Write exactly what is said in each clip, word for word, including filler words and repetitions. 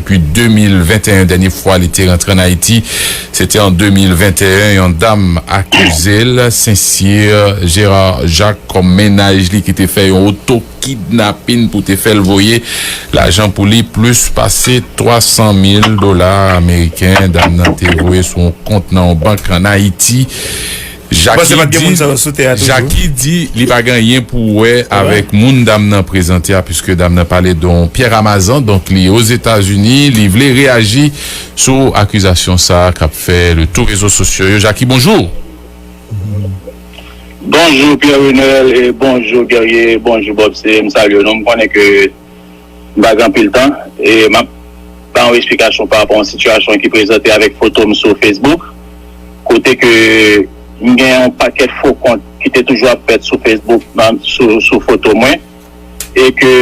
depi de mil venteyen. Dènye fwa li te rantre ann Ayiti, se te an de mil venteyen. Yon dam akize l, Saint-Cyr, Gérard Jacques, kòm mennaj li ki te fè yon oto kidnapin pou te fè l voye lajan pou li, plis pase twa san mil dola ameriken dam nan te voye sou yon kont nan yon bank ann Ayiti. Jackie di, Jackie di li pa gen anyen pou wè avèk moun dam nan prezante a, piske dam nan pale de yon Pierre Ramazan, donk li Ozetazini, li vle reyaji sou akizasyon sa a k ap fè le tou rezo sosyo yo. Jackie, bonjou. Bonjou Pierre Renel e bonjou Guerrier, bonjou Bob. Se m salye nou. M konnen ke m pa gen anpil tan e m ap ba yon eksplikasyon pa rapò a yon sitiyasyon ki prezante avèk foto m sou Facebook, kote ke m gen yon pakèt fo kont ki te toujou ap fèt sou Facebook, nan, sou, sou foto mwen, e ke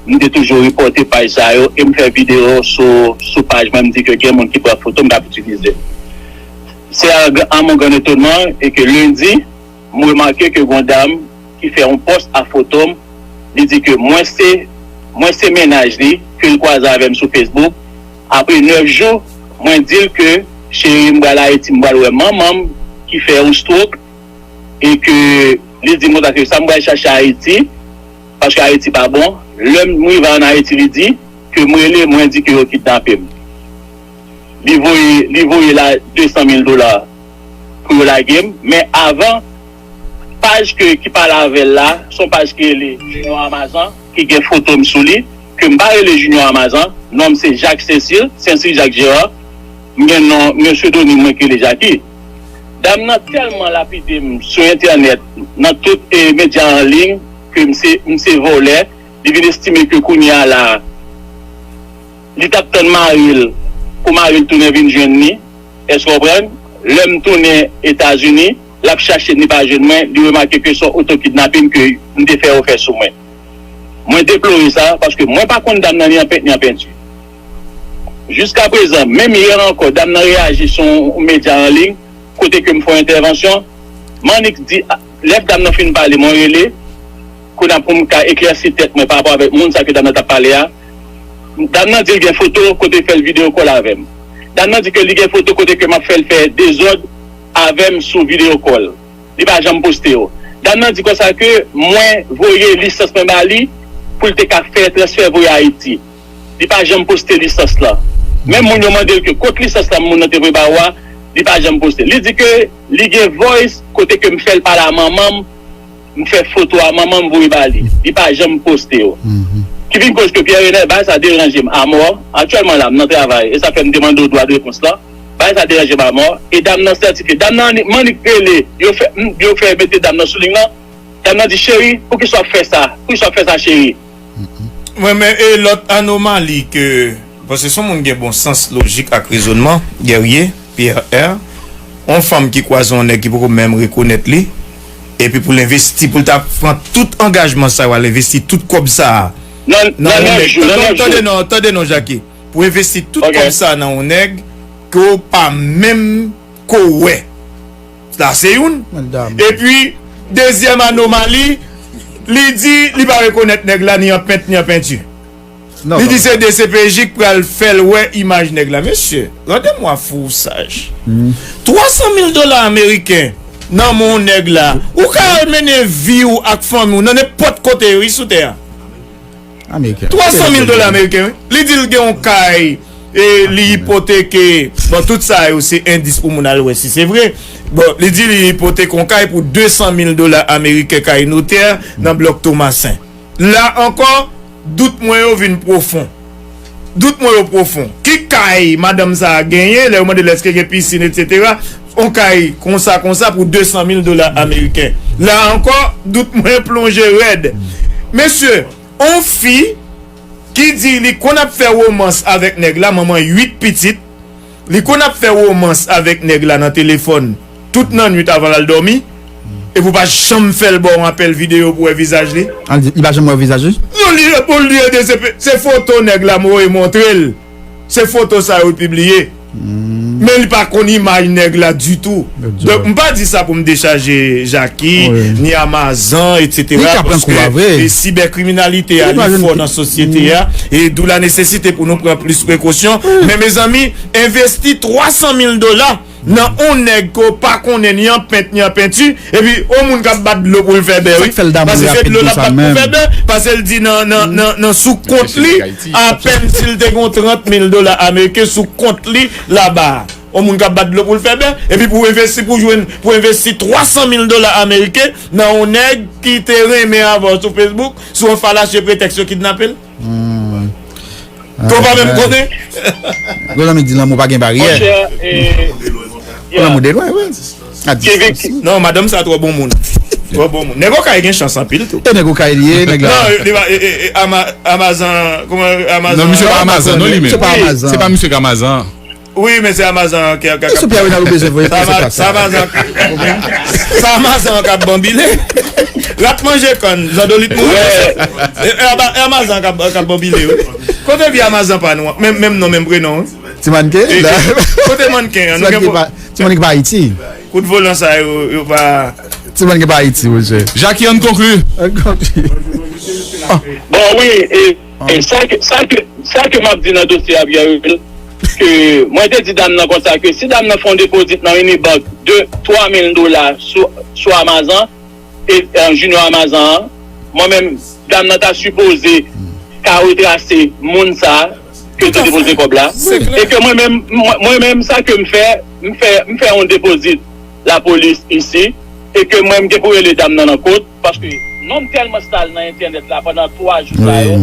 m te toujou repòte paj sa yo e m fè videyo sou, sou paj mwen, m di ke gen moun ki pran foto m k ap itilize. Se a, a mon grand etonman e ke lendi, m remake ke gon dam ki fè yon pòs a foto m, li di ke mwen se, mwen se mennaj li, ke l kwaze avè m sou Facebook. Apre nèf jou, mwen di l ke, cheri, m pral Ayiti, m pral wè manman m ki fè yon stroke, e ke li di m konsa ke sa m pral chache Ayiti, paske Ayiti pa bon. Lè m rive ann Ayiti, li di ke m rele, mwen di ke yo kidnape m. Li voye, li voye la de san mil dola pou yo lage m. Men avan, paj ke, ki pale avè l la, se yon paj ki rele Junior Amazan, ki gen foto m sou li, ke m pa rele Junior Amazan, non m se Jacques Cecil, Cecil Jacques Gérard, m gen non, m gen psedonim mwen ki rele Jackie. Dam nan tèlman lapide m sou entènèt, nan tout, e, medya an liy, ke m se, m se vòlè, li vin estime ke kounye a la, li t ap tann mari l pou mari l tounen vin jwenn li. Èske w konprann? Lè m tounen Etazini, l ap chache m, li pa jwenn mwen, li remake ke se yon oto kidnapin ke m te fè yo fè sou mwen. Mwen deplore sa, paske mwen pa konn dam nan ni an pent ni an penti. Jiskaprezan, menm yè ankò, dam nan reyaji sou yon medya an liy, kote ke m fè yon entèvansyon. M annik di, a, lè dam nan fin pale, mwen rele, kounye a pou m ka eklèsi tèt mwen pa rapò avèk moun sa ke dam nan t ap pale a. Dam nan di l gen foto kote l fè l videyo kòl avè m. Dam nan di ke li gen foto kote ke m ap fè l fè dezòd avè m sou videyo kòl. Li pa janm poste yo. Dam nan di konsa ke mwen voye lisans mwen ba li pou l te ka fè transfè voye Ayiti. Li pa janm poste lisans lan. Menm moun yo mande l ke kot lisans lan moun nan te voye ba ou a, li pa janm poste. Li di ke li gen voice kote ke m fè l pale a manman m, m fè foto a manman m voye ba li. Li pa janm poste yo. Ki vin koz ke Pierre Renel, bagay sa deranje m amò. Aktyèlman la, m nan travay e sa fè m te mande w dwa de repons lan. Bagay sa deranje m amò. E dam nan sètifye. Dam nan annik, m annik rele. Yo fè, m, yo fè mete dam nan sou liy lan. Dam nan di, cheri, poukisa w ap fè sa? Poukisa w ap fè sa, cheri? Mwen, men, e lòt anomali ke, paske se yon moun gen bon sans lojik ak rezònman, Guerrier, Pierre R, yon fanm ki kwaze yon nèg ki poko menm rekonèt li, epi pou l envesti, pou l ta pran tout angajman sa yo, al envesti tout kòb sa a nan yon nèg. Tande non, tande non, Jackie. Pou envesti tout kòb sa a nan yon nèg ke w pa menm ko wè. Sa se youn. Epi, dezyèm anomali, li di li pa rekonèt nèg la ni an pent ni an penti. Li di se D C P J k pral fè l wè imaj nèg la. Mesye, rendez-moi fou ou sage. Twa san mil dola ameriken nan men yon nèg la. Ou ka al mennen vi w ak fanmi w nan nenpòt kote, wi, sou tè a. Ameriken. Twa san mil dola ameriken, wi. Li di l gen yon kay, e li ipoteke. Bon, tout sa yo se endis pou moun al wè si se vre. Bon, li di li ipoteke yon kay pou de san mil dola ameriken, kay notè nan blòk Tomasen. La ankò, dout mwen yo vin pwofon. Dout mwen yo pwofon. Ki kay madanm sa a genyen, lè yo mande l èske gen pisin, etsetera? Yon kay konsa, konsa pou de san mil dola ameriken. La ankò, dout mwen plonje rèd. Mesye, on fi ki di li konn ap fè womans avèk nèg la, manman uit pitit, li konn ap fè womans avèk nèg la nan telefòn tout nannwit avan l al dòmi, epi w pa janm fè l ba w yon apèl videyo pou w wè vizaj li. Li pa janm wè vizaj li? Non, li reponn li, se, se foto nèg la m voye montre l. Se foto sa yo pibliye. Men li pa konn imaj nèg la ditou. Donk, m pa di sa pou m dechaje Jaki, ni Amazan, etsetera, paske e sibèkriminalite a li fò nan sosyete a, e d'où la nécessité pou nou pran plis prekosyon. Men, mezanmi, envesti twa san mil dola nan on nèg ke w pa konnen ni an pent, ni an penti, epi on moun k ap bat dlo pou l fè bè, wi. Paske se dlo l ap bat pou fè bè, paske l di nan, nan, nan, nan sou kont li, apèn si l te gen trant mil dola ameriken sou kont li laba a. On moun k ap bat dlo pou l fè bè, epi pou envesti, pou jwenn, pou envesti twa san mil dola ameriken nan on nèg ki te renmen avè w sou Facebook, sou on falasye pretèks yo kidnape l. Ke w pa menm konnen. Gwo zanmi di lanmou pa gen baryè. Monchè, e, lanmou de lwen, wi. A distans. Non, madanm sa twò bon moun. Twò bon moun. Nèg Okay gen chans anpil tou. E nèg Okay li ye, nèg la. Non, li pa, e, e, e, Ama-, Amazan, kòman, Amazan? Non, misye pa Amazan, non, li menm. Se pa Amazan. Se pa misye k Amazan. Wi, men se Amazan ki, ki, ki... Sou Pierre Renald ou bezwen voye pase pa sa. Sa Amazan, sa Amazan k ap banbile. Rat manje kann, zandolit mouri. E, e, Ama-, e Amazan k ap, k ap banbile, wi. Kote vye Amazan pa nou an? Menm, menm non, menm prenon, wi. Ti mannken? Kote mannken an? Nou gen... Ti mannken pa Ayiti. Kout volan sa yo, yo pa... Ti mannken pa Ayiti, monchè. Jackie, ann konkli. Ann konkli. Bon, wi, e, e sa ke, sa ke, sa ke m ap di nan dosye a, Pierre, ke mwen te di dam nan konsa ke si dam nan fè yon depozit nan Unibank de twa mil dola sou, sou Amazan, e, e, Junior Amazan an, mwen menm, dam nan ta sipoze ka retrase moun sa a ke te depoze kòb la. E ke mwen menm, mwen, mwen menm, sa ke m fè, m fè, m fè yon depozit lapolis isi, e ke mwen, m gen pou rele dam nan nan kot, paske non m tèlman sal nan entènèt la pandan twa jou sa yo,